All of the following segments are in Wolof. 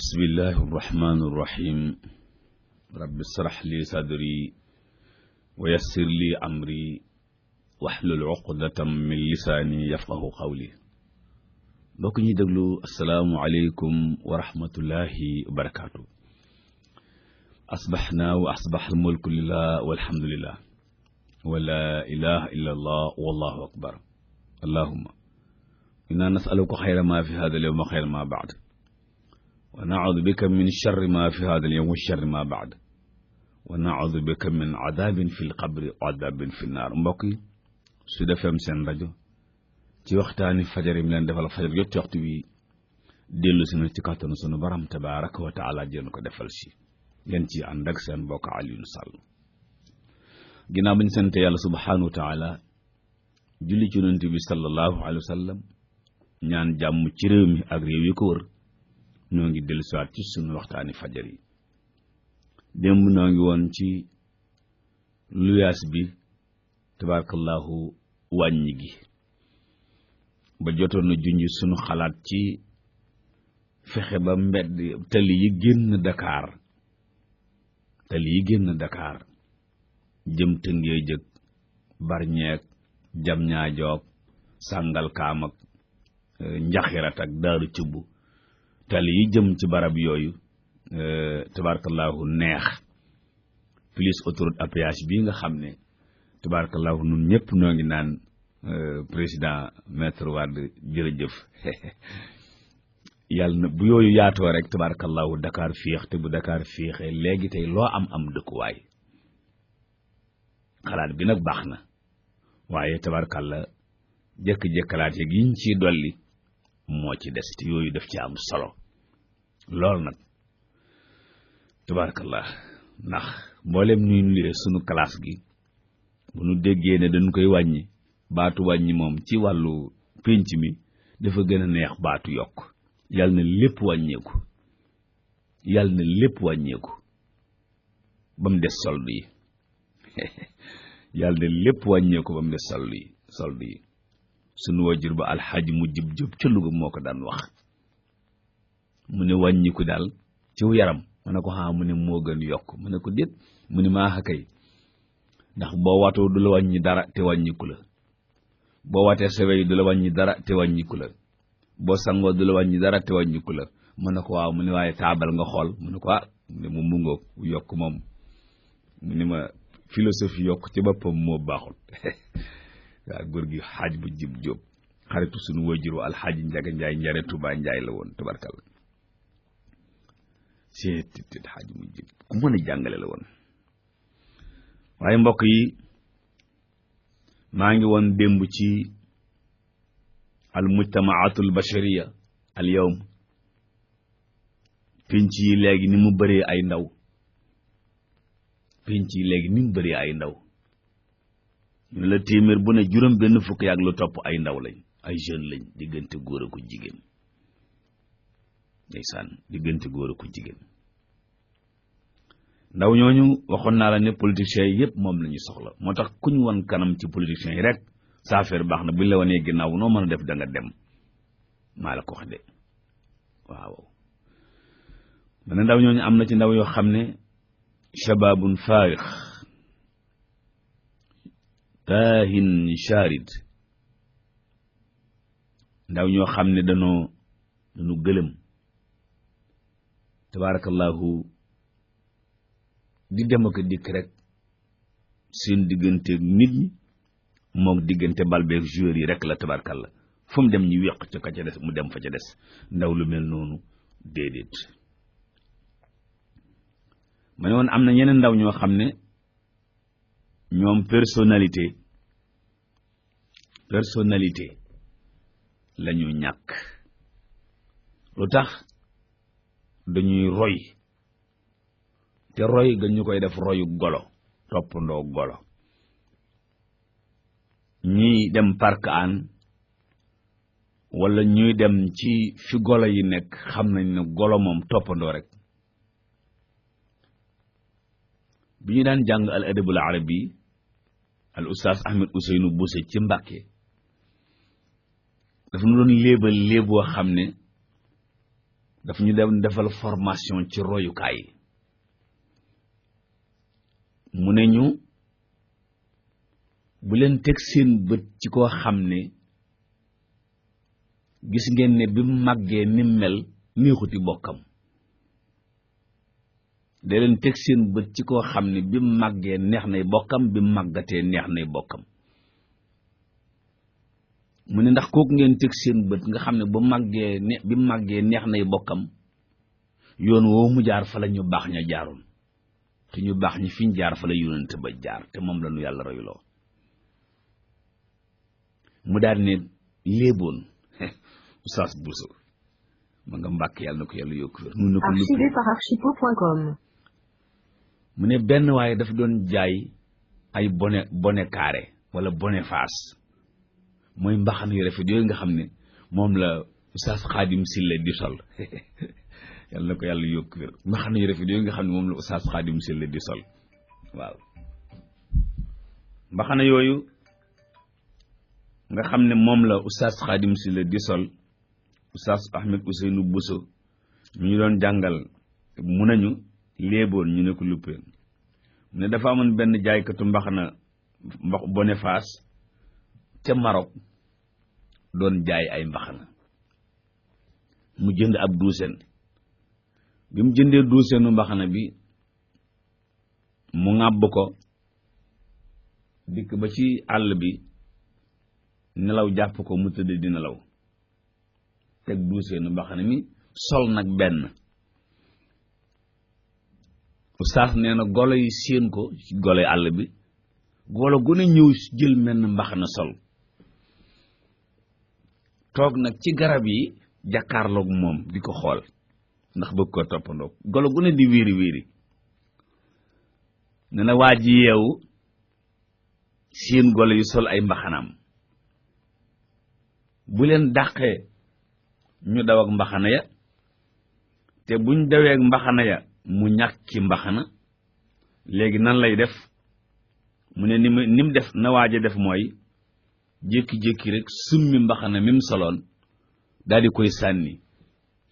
bismillahi irrahmani irrahim rabbi israh li sadri wa yassir li amri wahlul uqdatam min lisaani yafqahu qawli. mbokk ñuy déglu asalaamu aleykum wa rahmatullahi wa barakaatu. asbaxna wa asbax almulku lillah walhamdulillah wa la ilaha illa allah wallahu akbar. allahumma inna nasaluka xayra ma fi hada alyawm wa xayra ma baad wa naudu bika min charri ma fi hada alyawm wa charri ma baad wa naudu bika min adabin fi lqabri wa adabin fi nnaar. mbokk yi Sud FM seen rajo ci waxtaani fajar yi mu leen defal fajar jot ci waxtu wi dellu si na ci kàttanu sunu borom tabaaraka wa taala jéem ko defal si ngeen ci ànd ak seen mbokk Alioune Sall. ginnaaw bi ñu sant yàlla subhaanahu wa taala julli ci yonent bi sallallahu alayhi wa sallam ñaan jàmm ci réew mi ak réew yi ko wër ñoo ngi dellu siwaat ci sunu waxtaani fajar yi. démb noo ngi woon ci luyaas bi tabarakallahu wàññi gi ba jotoon na junj sunu xalaat ci fexe ba mbedd tali yi génn Dakar jëm Tëngéej ak Barñeek Jamñaajoog Sàngalkaam ak Njaxirat ak Daaru Cubb tali yi jëm ci barab yooyu tabarakallahu neex plus autoroute à péage bii nga xam ne tabarakallahu nun ñëpp noo ngi naan président maître Wade jërëjëf yàlla na bu yooyu yaatoo rek tabarakallahu Dakar féex te bu Dakar féexee léegi tey loo am dëkkuwaay. xalaat bi nag baax na waaye tabarakallah jëkk-jëkkalaat yeeg yiñ ciy dolli moo ci des te yooyu daf ci am solo lool nag tabarakallah ndax mboolem ñuy nuyee sunu classe gi bu nu déggee ne dañu koy wàññi baatu wàññi moom ci wàllu pénc mi dafa gën a neex baatu yokk. yàlla na lépp wàññeeku ba mu des solde yi yàlla na lépp wàññeeku ba mu des solde yi sunu wajur ba alxaaji mu jub ca Louga moo ko daan wax mu ne wàññiku daal ciw yaram ma ne ko mu ne moo gën yokk mu ne ko déet mu ne maa kay ndax boo watoo du la wàññi dara te wàññiku la boo watee sa wey du la wàññi dara te wàññiku la boo sangoo du la wàññi dara te wàññiku la mu ne ko waaw mu ne waaye taabal nga xool mu ne ko mu ne mu ngoog yokk moom mu ne ma philosophie yokk ci boppam moo baaxul waaw góor gi xaaj bu jib jóob xaritu suñu wajuru alxaaji Njaga Njaay njare Tuubaa Njaay la woon tabarkalla tt xaaj mu jib ku mën a jàngale la woon. waaye mbokk yi maa ngi woon démb ci al mujtamaatul bashariya al yawm pénc yi léegi ni mu bëree ay ndaw ñu la téeméer bu ne juróom benn fukk yaak lu topp ay ndaw lañ ay jeune lañ diggante góor ak jigéen ndeysaan diggante góor ak jigéen. ndaw ñooñu waxoon naa la ne politiciens yi yëpp moom la ñu soxla moo tax ku ñu won kanam ci politiciens yi rek sa affaire baax na buñ la wanee ginnaaw noo mën a def da nga dem maa la ko wax de waaw. man ndaw ñooñu am na ci ndaw yoo xam ne shababun faarix taahin sharid ndaw ñoo xam ne dañu gëlëm tabarakallahu di dem ak dikk rek seen diggante nit ñi moom diggante bal beeg joueurs yi rek la tabarkalla fu mu dem ñu weq ca ka ca des mu dem fa ca des ndaw lu mel noonu déedéet. ma ne woon am na ñeneen ndaw ñoo xam ne ñoom personnalité la ñu ñàkk. lu tax dañuy roy te roy ga ñu koy def royu golo toppandoo golo. ñuy dem parc an wala ñuy dem ci fi golo yi nekk xam nañ ne golo moom toppandoo rek. bi ñu daan jàng al adabul arabi al ustaas Ahmed Ousseynou Bousse ci Mbàkke dafa nu doon léebal léeboo xam ne daf ñu dem defal formation ci royukaay mu ne ñu bu leen teg seen bët ci koo xam ne gis ngeen ne bi mu màggee ni mel neexuti bokkam da leen teg seen bët ci koo xam ne bi mu màggee neex nay bokkam bi mu màggatee neex nay bokkam mu ne ndax kooku ngeen teg seen bët nga xam ne bu màggee bi mu màggee neex nay bokkam yoon woo mu jaar fa la ñu baax ña jaaroon te ñu baax ñi fiñ jaar fa la yonent ba jaar te moom la ñu yàlla royloo mu daal ne léeboon Oustaz Bousso ma nga mbàkk yàlla na ko yàlla yokku wér mun na ko archivé par archipo.com mu ne benn waaye dafa doon jaay ay bonnet carré wala bonnet face mooy mbaxana yu rafet yooyu nga xam ne moom la Oustaz Khadim Sylla di sol yàlla na ko yàlla yokku wér mbaxana yu rafet yooyu nga xam ne moom la Oustaz Khadim Sylla di sol waaw mbaxana yooyu nga xam ne moom la Oustaz Khadim Sylla di sol Oustaz Ahmed Ousseynou Bousso ñu ñu doon jàngal mu nañu léeboon ñu ne ko luppeen mu ne dafa amoon benn jaaykatu mbaxana Boniface ca Maroc doon jaay ay mbaxana mu jënd ab douzaine bi mu jëndee douzaine mbaxana bi mu ŋàbb ko dikk ba ci àll bi nelaw jàpp ko mu tëdd di nelaw teg douzaine mbaxana mi sol nag benn Oustaz nee na golo yi séen ko ci golo yi àll bi golo gu ne ñëw jël menn mbaxana sol toog nag ci garab yi jàkkaarloog moom di ko xool ndax bëgg ko toppandoo golo gu ne di wéeri wéeri nee na waa ji yeewu séen golo yi sol ay mbaxanaam bu leen dàqee ñu daw ak mbaxana ya te buñ dawee ak mbaxana ya mu ñàkki mbaxana léegi nan lay def mu ne ni mu def na waaja def mooy jékki-jékki rek summi mbaxana mi mu soloon daal di koy sànni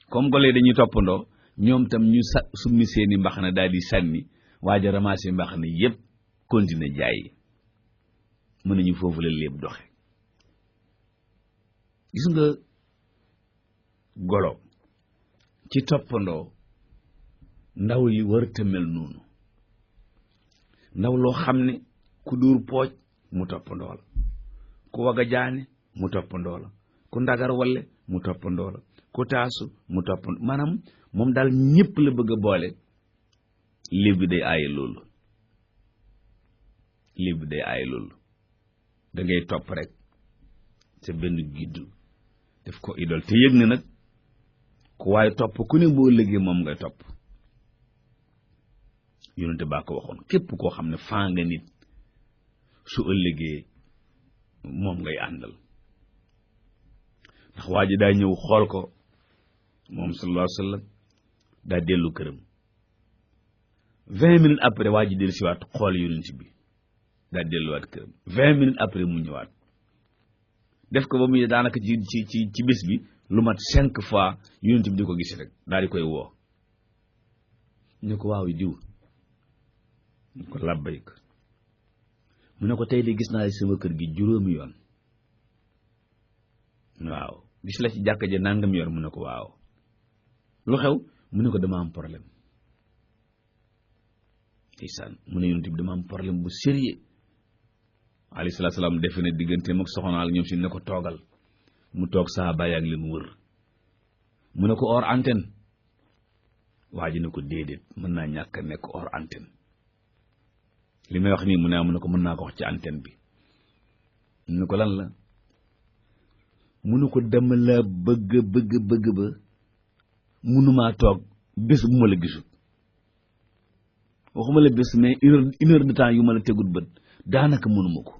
comme gole dañuy toppandoo ñoom tam ñu summi seeni mbaxana daal di sànni waaja ramassé mbaxana yépp continuer jaay mën nañu foofu la lépp doxe gis nga golo ci toppandoo ndaw li warta mel noonu ndaw loo xam ne ku duur pooj mu toppandoo la ku waga jaane mu toppandoo la ku ndagar walle mu toppandoo la ku taasu mu toppandoo maanaam moom daal ñépp la bëgg a boole léeb bi day aaye loolu léeb bi day aaye loolu da ngay topp rek sa benn giddu def ko idol te yëg ne nag ku waaye topp ku ne boo ëllëgee moom ngay topp yonente baa ko waxoon képp koo xam ne faa nga nit su ëllëgee moom ngay àndal ndax waa ji daa ñëw xool ko moom sallallahu alayhi wa sallam daa dellu këram 20 minutes après waa ji dellu siwaat xool yonent bi daa delluwaat këram 20 minutes après mu ñëwaat def ko ba muy daanaka ci bés bi lu mat 5 fois yonent bi di ko gis rek daal di koy woo ñu ko waaw diw ñu ko labbayk mu ne ko tey de gis naa sama kër gi juróomi yoon waaw gis la ci jàkka ja nangam yoon mu ne ko waaw lu xew mu ne ko dama am problème ndeysaan mu ne yonent bi dama am problème bu sérieux alayhi salaatu salaam defe ne digganteem ak soxnaal ñoom si ne ko toogal mu toog saaba yaa ngi leen wër mu ne ko hors antenne waa ji ne ko déedéet mën naa ñàkk a nekk hors antenne li may wax nii mu ne ko mën naa ko wax ci antenne bi mu ne ko lan la mu ne ko dama la bëgg ba mënumaa toog bés bu ma la gisut waxuma la bés mais une heure de temps yu ma la tegut bët daanaka mënuma ko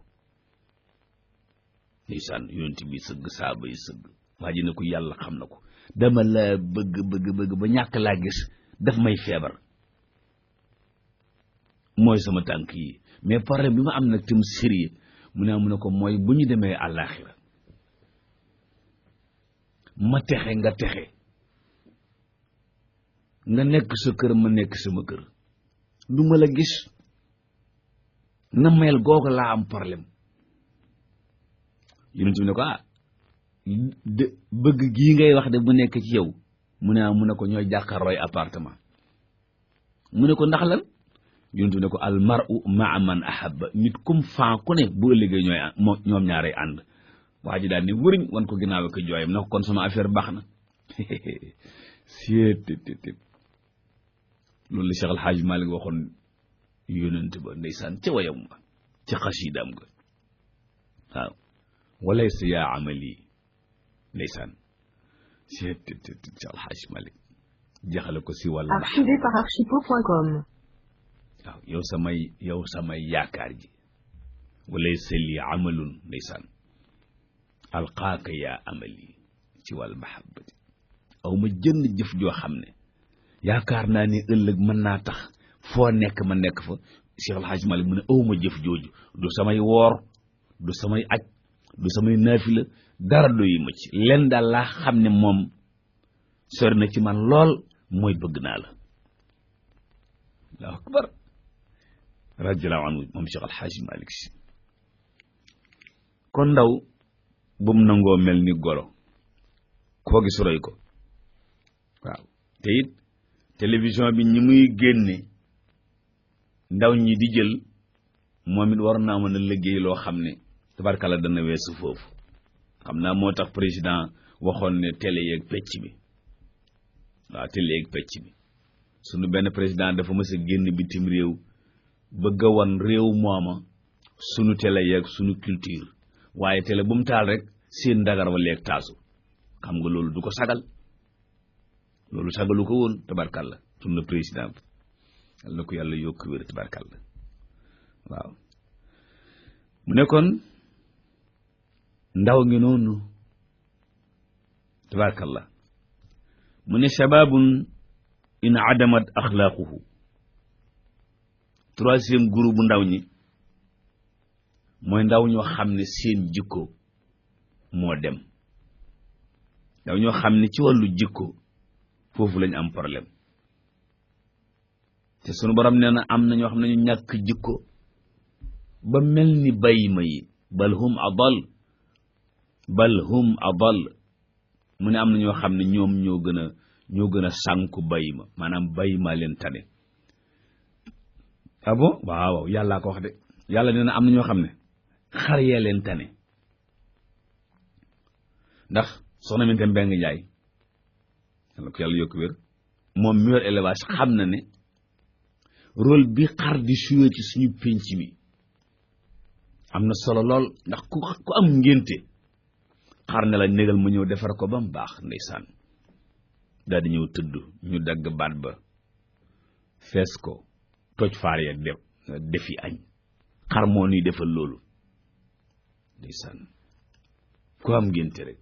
ndeysaan yonent bi sëgg saaba yi sëgg waa ji ne ko yàlla xam na ko dama la bëgg ba ñàkk laa gis daf may feebar mooy sama tànk yi mais problème bi ma am nag tam sérieux mu ne ko mooy bu ñu demee àllaaxira ma texe nga texe nga nekk sa kër ma nekk sama kër du ma la gis na mel googu laa am problème yonent bi ne ko de bëgg gii ngay wax de bu nekk ci yow mu ne ko ñooy jàkkaarlooy appartement mu ne ko ndax lan yonent bi ne ko al mar'u ma'a man ahabba nit kum fan ku ne bu ëllëgee ñoom ñaaray ànd waa ji daal ni wëriñ wan ko ginnaaw ak jooyam na ko kon sama affaire baax na siet loolu la Cheikh Al Hadj Malick waxoon yonent ba ndeysaan ca wayam ma ca xasiidaam ga waaw walaysa yaa amali ndeysaan siet Cheikh Al Hadj Malick jeexale ko si wàllu archivé par archipo.com waaw yow samay yaakaar ji walaysa li amalun ndeysaan alqaaka yaa amali ci wàllu mahabbati aw ma jënn jëf joo xam ne yaakaar naa ne ëllëg mën naa tax foo nekk ma nekk fa Cheikh Al Hadj Malick mu ne aw ma jëf jooju du samay woor du samay aj du samay naafila dara doyu ma ci len daal laa xam ne moom sori na ci man lool mooy bëgg naa la allahu akbar radiyallahu anhu moom Cheikh Al Hadj Malick si kon ndaw bu mu nangoo mel ni golo koo gis roy ko waaw te it télévision bi ñi muy génne ndaw ñi di jël moom it war naa mën a liggéey loo xam ne tabarkalla dana weesu foofu xam naa moo tax président waxoon ne télé yeeg pecc bi waaw télé yeeg pecc bi sunu benn président dafa mës a génn bitim réew bëgg a wan réew mooma sunu télé yeeg sunu culture waaye télé bu mu taal rek seen ndagar wa leeg taasu xam nga loolu du ko sagal loolu sagalu ko woon tabarkalla sunu président yal na ko yàlla yokk wér tabarkalla waaw mu ne kon ndaw ngi noonu tabarkalla mu ne shababun in adamat axlaaquhu troisième groupe bu ndaw ñi mooy ndaw ñoo xam ne seen jikko moo dem ndaw ñoo xam ne ci wàllu jikko foofu lañ am problème te sunu borom nee na am na ñoo xam ne ñu ñàkk jikko ba mel ni bayima yi bal hum adal mu ne am na ñoo xam ne ñoom ñoo gën a sànku bayima maanaam bayima leen tane ah bon waaw yàllaa ko wax de yàlla nee na am na ñoo xam ne xar yee leen tane ndax soxna Minta Mbengue Njaay yàlla ko yàlla yokk wér moom mi yor élevage xam na ne rôle bi xar di joué ci suñu pénc mi am na solo lool ndax ku am ngénte xar ne la négal ma ñëw defar ko ba mu baax ndeysaan daal di ñëw tëdd ñu dagg baat ba fees ko toj faar ya defi añ xar moo nuy defal loolu ndeysaan ku am ngénte rek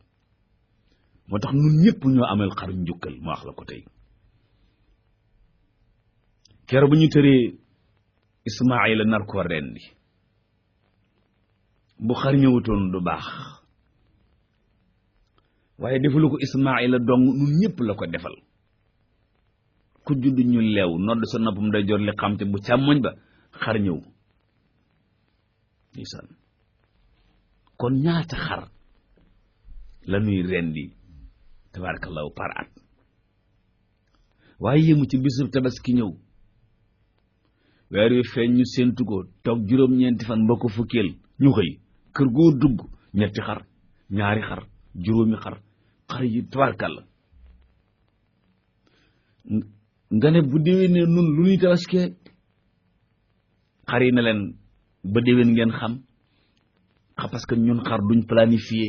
moo tax ñun ñëpp ñoo amel xar njukkal ma wax la ko tey keroog bu ñu tëree Ismaayila nar ko rendi bu xar ñëwutoon du baax waaye defalu ko Ismaayila dong ñun ñëpp la ko defal ku judd ñu leew nodd sa noppam day jor li xam te bu càmmoñ ba xar ñëw ndeysaan kon ñaata xar la ñuy rendi tabarakallahu par at waaye yému ci bisub tabaski ñëw weer wi feeñ ñu séentu ko toog juróom-ñeenti fan ba ko fukkeel ñu xëy kër goo dugg ñetti xar ñaari xar juróomi xar yi tabarakalla nga ne bu déwénee nun lu ñuy tabaskee xar yi ne leen ba déwén ngeen xam parce que ñun xar duñ planifié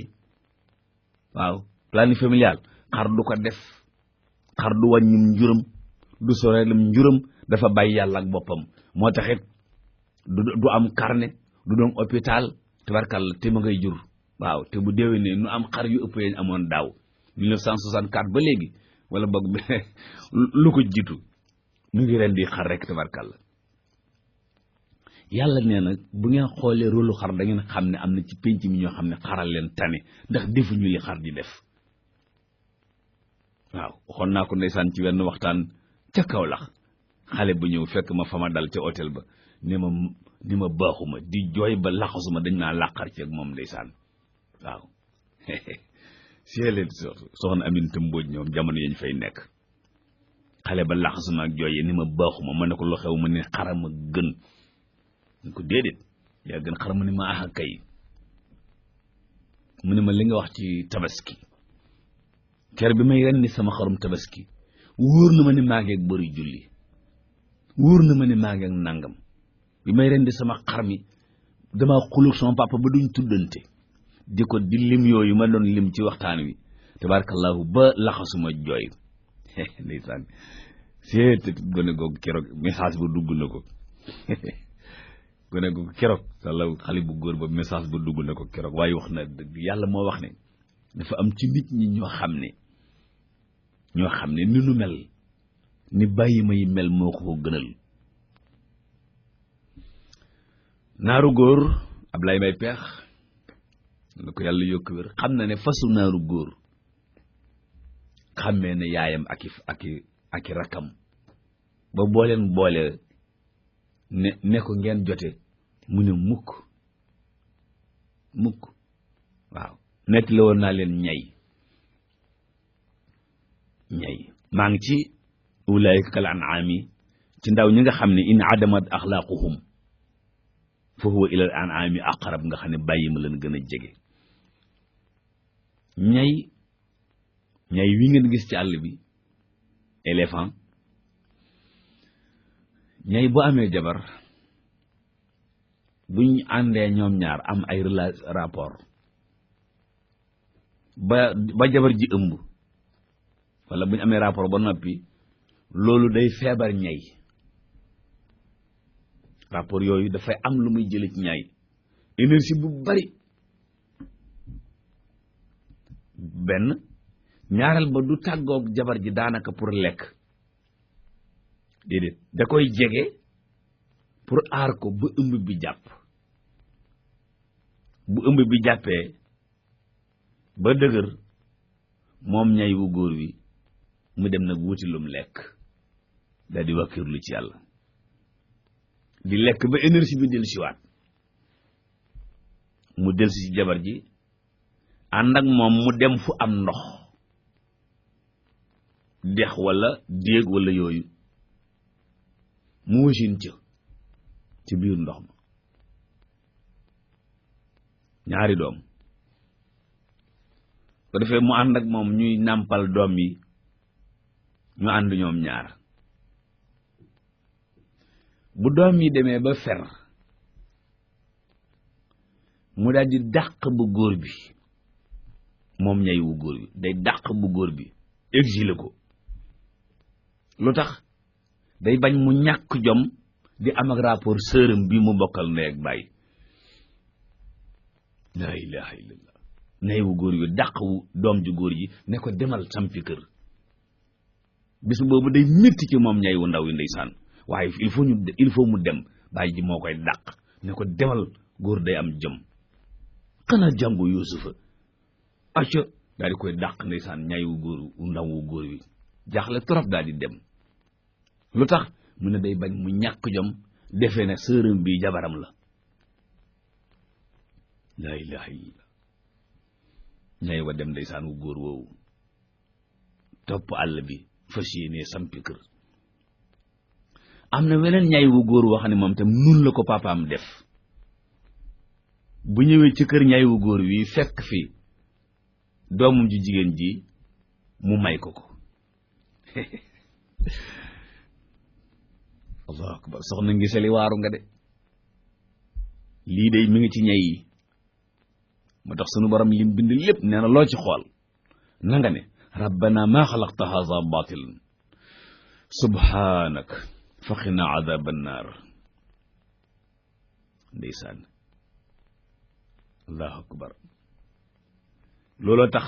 waaw planning familial xar du ko def xar du wàññum njuram du soreelum njuram dafa bàyyi yàlla ak boppam moo taxit du am carnet du doon hôpital tabarkalla te ma ngay jur waaw te bu déwénee nu am xar yu ëpp yañ amoon daaw 1964 ba léegi wala boog lu ko jiitu ñu ngi ren di xar rek tabarkalla yàlla nee na bu ngeen xoolee rôlu xar da ngeen xam ne am na ci pénc mi ñoo xam ne xaral leen tane ndax defuñu li xar di def waaw waxoon naa ko ndeysaan ci wenn waxtaan ca Kaolack xale bu ñëw fekk ma fa ma dal ca hôtel ba ni ma baaxuma di jooy ba laxasuma dañ maa làqar ci ak moom ndeysaan waaw sielen soxna Aminata Mbodj ñoom jamono yañ fay nekk xale ba laxasuma ak jooy yi ni ma baaxuma ma ne ko lu xew ma ne xarama gën ñu ko déedéet yaa gën xarama ni ma axa kay mu ne ma li nga wax ci tabaski ker bi may rendi sama xarum tabaski wóor na ma ne maa ngi ak bëri julli wóor na ma ne maa ngi ak nangam bi may rendi sama xar mi dama xulug sama papa ba duñ tuddante di ko di lim yooyu ma doon lim ci waxtaan wi tabarakallahu ba laxasuma jooy ndeysaan seet gone googu keroog message ba dugg na ko gone googu keroog sala xale bu góor ba message ba dugg na ko keroog waaye wax na dëgg yàlla moo wax ne dafa am ci nit ñi ñoo xam ne ni nu mel ni bàyyi ma yi mel moo ko gënal naaru góor Ablaye May Peex la ko yàlla yokk wér xam na ne fasu naaru góor xàmmee ne yaayam aki rakkam ba booleen boole ne ko ngeen jote mu ne mukk waaw nett la woon naa leen ñay maa ngi ci ulaayika kal an'aami ci ndaw ñi nga xam ne in adamat axlaaquhum fa huwa ilal an'aami aqrab nga xam ne bàyyi ma leen gën a jege ñay wi ngeen gis ci àll bi éléphant ñay bu amee jabar buñ àndee ñoom ñaar am ay rapport ba jabar ji ëmb wala buñ amee rapport ba noppi loolu day feebar ñay rapport yooyu dafay am lu muy jële ci ñay énergie bu bari benn ñaareel ba du tàggoog jabar ji daanaka pour lekk déedéet da koy jege pour aar ko ba ëmb bi jàpp bu ëmb bi jàppee ba dëgër moom ñay wu góor wi mu dem nag wuti lum lekk daal di wakkirlu ci yàlla di lekk ba énergie bi dellu siwaat mu dellu si jabar ji ànd ak moom mu dem fu am ndox dex wala déeg wala yooyu mu wasin ci biir ndox ma ñaari doom ko defee mu ànd ak moom ñuy nàmpal doom yi ñu ànd ñoom ñaar bu doom yi demee ba fer mu daal di dàq bu góor bi moom ñay wu góor bi day dàq bu góor bi exilé ko lu tax day bañ mu ñàkk jom di am ak rapport sërëm bi mu bokkal ndey ak baay laa ilaha illallah ñay wu góor bi dàq wu doom ju góor ji ne ko demal sampi kër bis boobu day métti ci moom ñay wu ndaw yi ndeysaan waaye il faut mu dem baay ji moo koy dàq ne ko demal góor day am jom xanaa jàngu Yuusufa acca daal di koy dàq ndeysaan ñay wu góor wu ndaw wu góor wi jaaxle trop daal di dem lu tax mu ne day bañ mu ñàkk jom defee ne sërëm bi jabaram la laa ilaha illallah ñay wa dem ndeysaan wu góor woowu topp àll bi fas yéenee sampi kër am na weneen ñay wu góor woo xam ne moom tam nun la ko papaam def bu ñëwee ci kër ñay wu góor wi fekk fi doomam ju jigéen ji mu may ko allahu akbar soxna ngi seli waaru nga de lii de mi ngi ci ñay yi moo tax sunu borom lim bind lépp nee na loo ci xool na nga ne rabbana ma xalaqta haza batilan subhanak faqina adaba annar ndeysaan allahu akbar looloo tax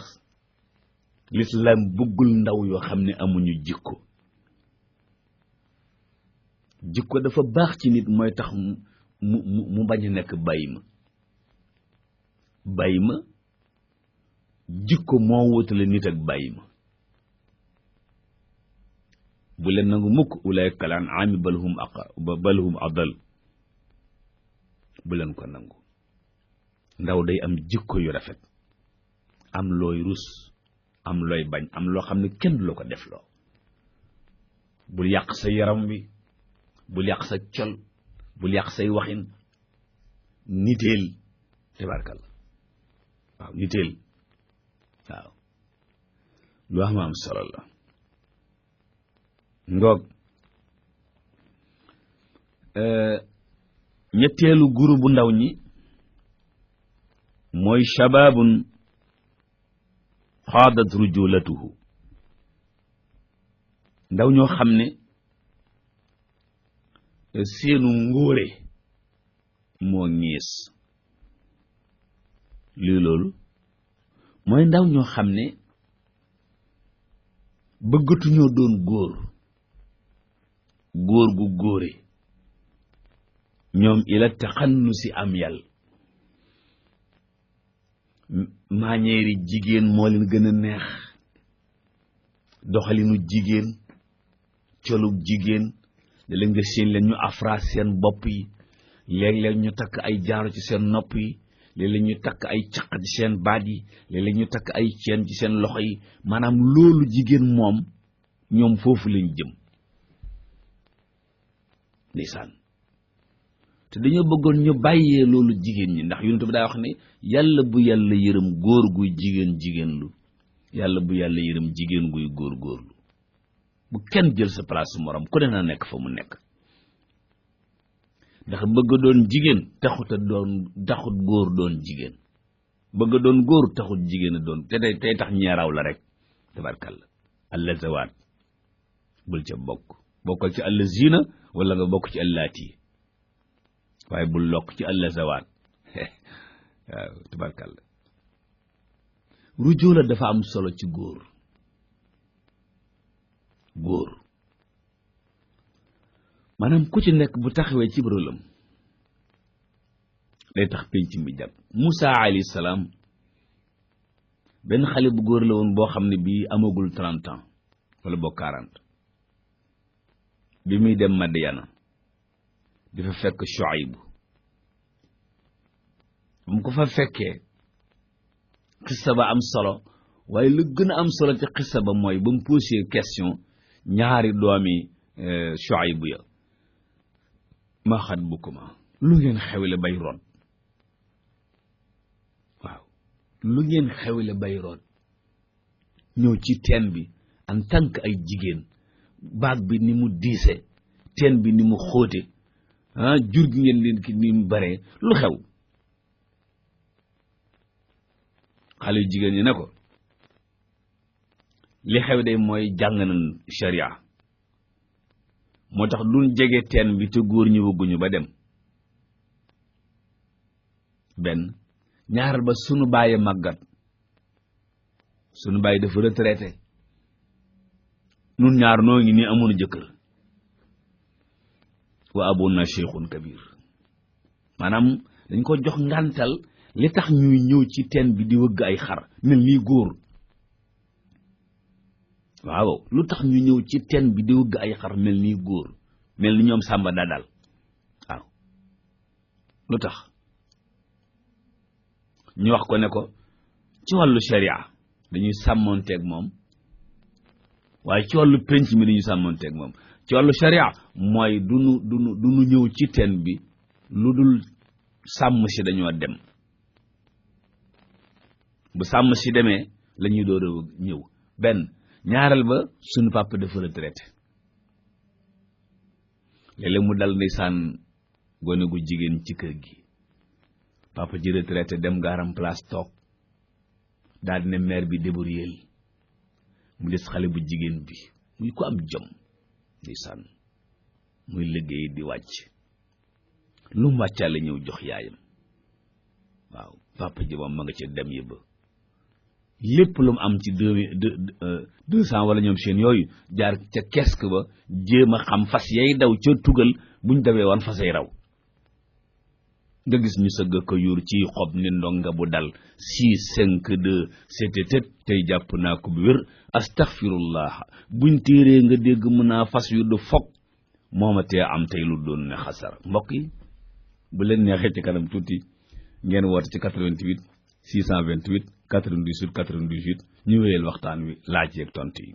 lislaam bëggul ndaw yoo xam ne amuñu jikko dafa baax ci nit mooy tax mu bañ a nekk bàyyi ma jikko moo wutale nit ak bàyyi ma bu leen nangu mukk ulaa'ika kal an'aami bal hum adall bu leen ko nangu. ndaw day am jikko yu rafet, am looy rus, am looy bañ, am loo xam ne kenn du la ko def loo. bul yàq sa yaram wi, bul yàq sa col, bul yàq say waxin. niteel tabaarkalla, waaw niteel, waaw lu am solo la. ngoog ñetteelu groupe bu ndaw ñi mooy shabaabun xaadat rujulatuhu, ndaw ñoo xam ne seenu ngóore moo ñiis. lii loolu mooy ndaw ñoo xam ne bëggatuñoo doon góor gu góore, ñoom ila taxannusi am yàlla. maañeeri jigéen moo leen gën a neex, doxalinu jigéen, colub jigéen. léeg-léeg nga seen leen ñu afra seen bopp yi, léeg-léeg ñu takk ay jaaro ci seen nopp yi, léeg-léeg ñu takk ay caq ci seen baat yi, léeg-léeg ñu takk ay ceen ci seen loxo yi. maanaam loolu jigéen moom ñoom foofu lañ jëm ndeysaan. te dañoo bëggoon ñu bàyyee loolu jigéen ñi, ndax yonent bi daa wax ne yàlla bu yàlla yërëm góor guy jigéen lu, yàlla bu yàlla yërëm jigéen guy góorlu. bu kenn jël sa place morom, ku ne na nekk fa mu nekk. ndax bëgg doon jigéen taxut góor doon jigéen, bëgg doon góor taxut jigéen a doon, te tey tax ñeeraw la rek tabarkalla. alla zawaat bul ca bokkal ci alla zina wala nga bokk ci allaati, waaye bul lokk ci alla zawaat waaw tabarkalla. rujula dafa am solo ci góor maanaam ku ci nekk bu taxawee ci rôlam day tax penc mi jàpp. Moussa alayhi salaam benn xale bu góor la woon boo xam ne bii amagul 30 ans wala boo 40, bi muy dem Madyana di fa fekk Shuayb. mu ko fa fekkee xissa ba am solo, waaye lu gën a am solo ci xissa ba mooy ba mu posé question ñaari doomi Shuayb ya, ma xat bu kuma lu ngeen xewle bay root. waaw lu ngeen xewle bay root, ñëw ci teen bi en tant que ay jigéen, baag bi ni mu diise, teen bi ni mu xóote, jur gi ngeen leen ki ni mu bare, lu xew. xale yu jigéen ñi ne ko li xew de mooy jàng nañ sharia, moo tax duñ jege teen bi te góor ñi wëgguñu ba dem. benn ñaaral ba sunu bàyyi màggat, sunu bàyyi dafa retraité, nun ñaar noo ngi nii amoon jëkkër, wa abuna cheikhun kabir. maanaam dañ ko jox ngàntal li tax ñuy ñëw ci teen bi di wëgg ay xar mel nii góor. waaw lu tax ñu ñëw ci teen bi di wëgg ay xar mel nii góor, mel ni ñoom sàmba daadal. waaw lu tax ñu wax ko ne ko ci wàllu sharia dañuy sàmmonteeg moom, waaye ci wàllu penc mi dañuy sàmmonteeg moom. ci wàllu sharia mooy du nu ñëw ci teen bi lu dul sàmm si dañoo dem. bu sàmm si demee la ñuy door a ñëw. benn ñaareel ba sunu papa dafa retraité, léeg-léeg mu dal ndeysaan gone gu jigéen ci kër gi, papa ji retraité dem gaaram place toog, daal di ne mère bi débrouillé mu des xale bu jigéen bi muy ko am jom ndeysaan, muy liggéey di wàcc, lu mu wàccaale ñëw jox yaayam. waaw papa ji moom ma nga ca dem yëbba, lépp lu mu am ci 200 wala ñoom seen yooyu jaar ca kesk ba jéem a xam fas yay daw ca tugal buñ dawee wan fasay raw. nga gis ñu sëgg ko yuur ci xob ni ndonga bu dal 6 5 2 c'était tey jàpp naa ko bu wér astaghfirullah buñ téeree nga dégg mën naa fas yu du fokk mooma tee am tey lu doon ne xasar mbokk yi bu leen neexee ci kanam tuuti ngeen woote ci 88 628 98 98 ñu wéyal waxtaan wi laaj yeeg tontu yi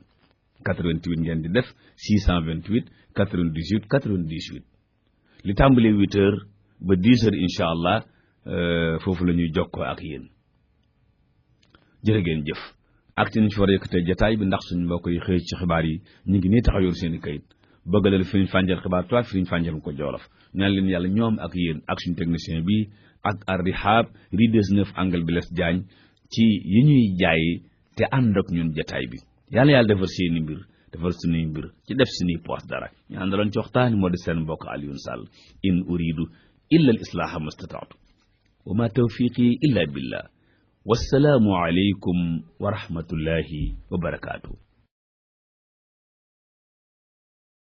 88 ngeen di def 628 98 98 li tàmbalee 8 heures ba 10 heures incha allah foofu la ñuy jokkoo ak yéen jërë ngeen jëf ak ci niñ fi war a yëkkatee jataay bi ndax suñu mbokk yi xëy ci xibaar yi ñu ngi nii taxaw yor seen i kayit bëgg leen fi ñu fànjal xibaar tuwaat fi ñu fànjal ko Jolof ñaan leen yàlla ñoom ak yéen ak suñu technicien bi ak Ar-Rihab rue 19 angle Blaise Diagne ci yi ñuy jaay te ànd ak ñun jataay bi yàlla defar seeni mbir defar suñuy mbir ci def suñuy poos dara ñu àndaloon ci waxtaan moo di seen mbokk Alioune Sall in uridu illa al islaha mastataatu wa ma tawfiqi illa billah wassalaamu aleykum wa rahmatullahi wa barakaatu